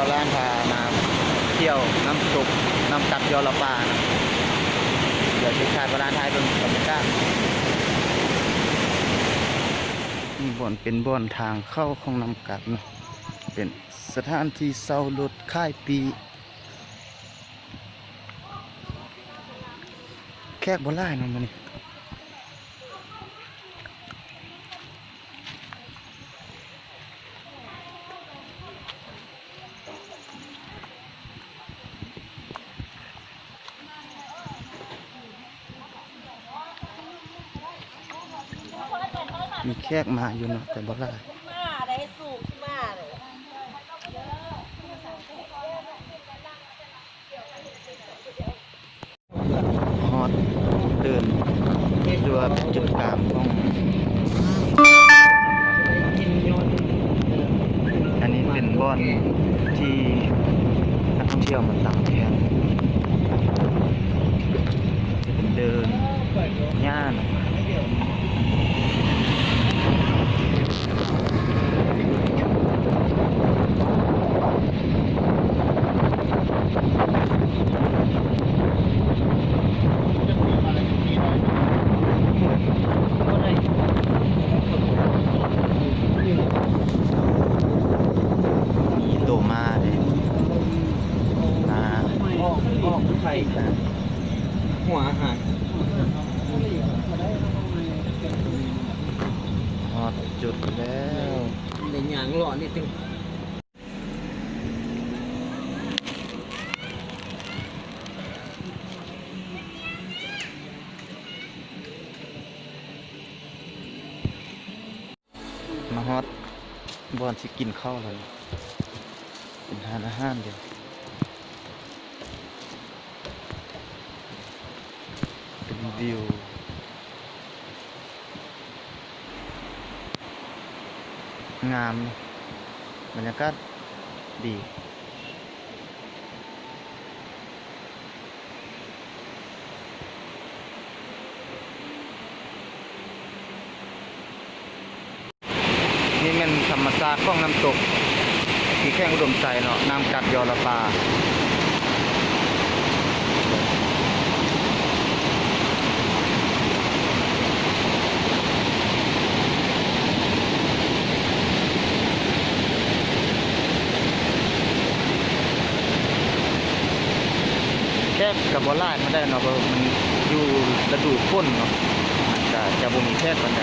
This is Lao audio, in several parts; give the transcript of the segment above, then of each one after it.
ບ່າວຫຼານພາມາທ່ຽວນ້ຳຕົກນ້ຳກັດ ຍໍລະປານະ. ດຽວຊິພາບ່າວຫຼານຖ່າຍເບິ່ງບັນຍາກາດ. ນີ້ບ່ອນ ເປັນບ່ອນທາງເຂົ້າຂອງນ້ຳກັດເນາະ, ເປັນສະຖານທີ່ເຊົ່າລົດຂາຍປີ້. ແຂກບໍ່ຫຼາຍເນາະມື້ນີ້. ມີແຂກມາຢູ່ເນາະ ແຕ່ບໍ່ຫຼາຍ. ຮອດເດີ່ນ ຫຼືວ່າເປັນຈຸດກາງຂອງ ອັນນີ້ເປັນບ່ອນທີ່ນັກທ່ອງທ່ຽວມາຕັ້ງແຄມ ເປັນເດີ່ນຫຍ້ານະ. ມີໂຕມ້າເດ້ ມ້າ ອອກ ອອກໄປຈາກຫົວອາຫານ. ຮອດຈຸດແລ້ວ ໄດ້ຍ່າງເລາະນິດໜຶ່ງ. ມາຮອດບ່ອນຊິກິນເຂົ້າແລ້ວ ເປັນຮ້ານອາຫານເດ້. ເປັນວິວງາມ ບັນຍາກາດດີ. ນີ້ແມ່ນທຳມະຊາດຂອງນ້ຳຕົກທີ່ແຂວງອຸດົມໄຊເນາະ, ນ້ຳກັດ ຍໍລະປາ. ແຂກກໍບໍ່ຫຼາຍປານໃດເນາະ ເພາະມັນຢູ່ລະດູຝົນເນາະ ມັນກະຈະບໍ່ມີແຂກປານໃດ.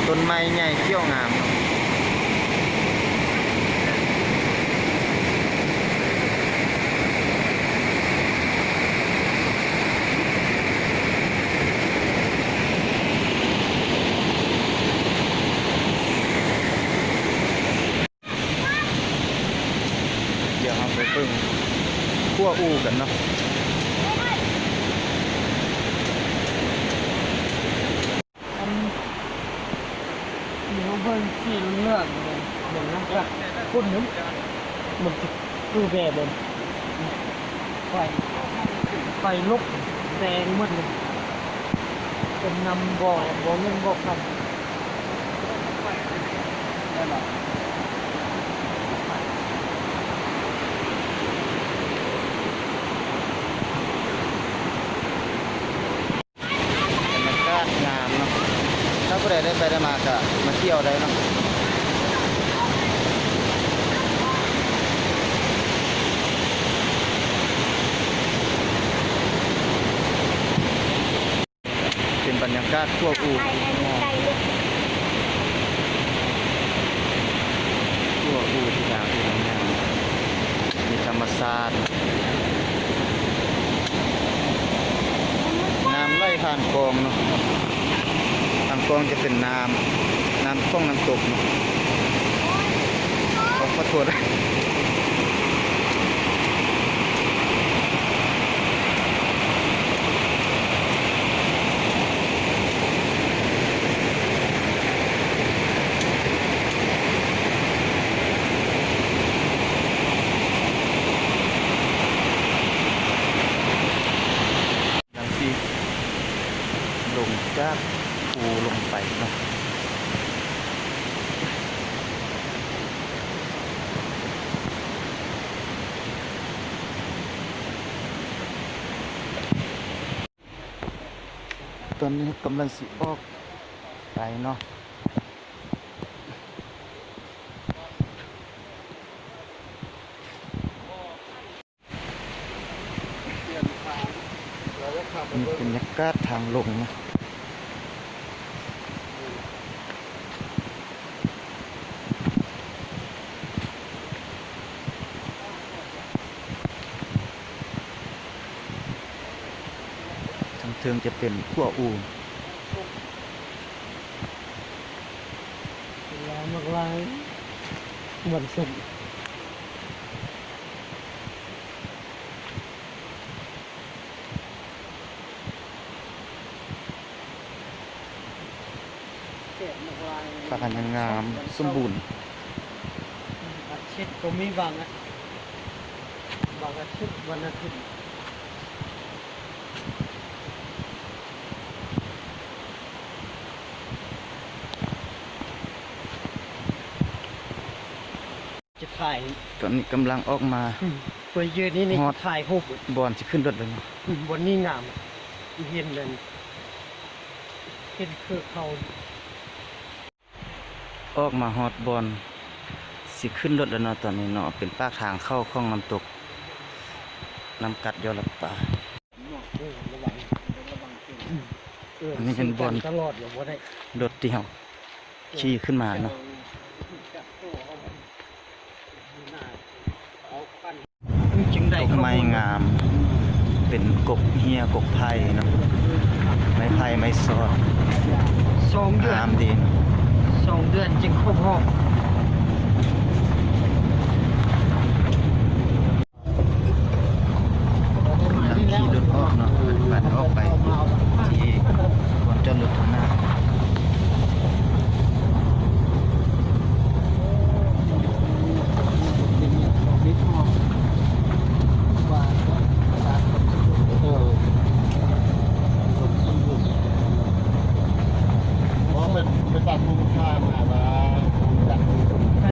ຕົ້ນໄມ້ໃຫຍ່ຂຽວງາມ. ດຽວເຮົາໄປເບິ່ງຂົວອູກັນເນາະ. ອັນ ທີ່ເຮົາເບິ່ງສີເຫຼືອງໆ ເບິ່ງນຳກັນ ຄົນໜຶ່ງ ມັນຄືແບບ ໄຟ ໄຟລຸກແດງໝົດເລີຍ ເປັນນຳບໍ່ ບໍ່ເງິນບໍ່ຄຳ. ບັນຍາກາດງາມເນາະ, ຖ້າຜູ້ໃດໄດ້ໄປໄດ້ມາກະມາທ່ຽວໄດ້ເນາະ. ເປັນບັນຍາກາດຂົວອູ ຂົວອູທີ່ງາມ ທີ່ງາມ ມີທຳມະຊາດ. ນ້ຳໄຫຼຜ່ານຄອງເນາະ, ທາງຄອງຈະເປັນນ້ຳ ນ້ຳຂອງນ້ຳຕົກເນາະ. ຂໍ ຂໍໂທດ. ດ ຕອນນີ້ກຳລັງຊິອອກໄປເນາະ. ນີ້ບັນຍາກາດທາງລົງນະ. ທາງເທິງຈະເປັນຂົວອູ່. ຫຼາຍມາກຫຼາຍ ວັນສຸກ. ປ່າຫຍ້າງາມສົມບູນ. ອາທິດກໍມີບາງອາ ບາງອາທິດ ວັນອາທິດ. ຈະຖ່າຍ ຕອນນີ້ກຳລັງອອກມາ ອືມ ໄປຢືນນີ້ ນີ້ ຮອດ ຈະຖ່າຍຮູບ ບ່ອນຊິຂຶ້ນລົດແລ້ວເນາະ. ອືມ ບ່ອນນີ້ງາມ ເຫັນນັ້ນ ເຫັນເຄືອເຂົາ. ອອກມາຮອດບ່ອນຊິຂຶ້ນລົດແລ້ວເນາະ ຕອນນີ້ເນາະ. ເປັນປາກທາງເຂົ້າຂອງນ້ຳຕົກ ນ້ຳກັດຢໍລະປາ. ເອີ ລະວັງ ລະວັງເຂື່ອນ ເອີ ອັນນີ້ເປັນບ່ອນ ຕະຫຼອດ ບໍ່ໄດ້ ລົດທີ່ເຮົາຂີ່ຂຶ້ນມາເນາະ. ກົກໄມ້ງາມ ເປັນກົກເຫື່ອ ກົກໄຜ່ເນາະ ໄມ້ໄຜ່ ໄມ້ຊອດ ສອງເດືອນ ງາມດີເນາະ. ສອງເດືອນຈຶ່ງຄົບຮອບ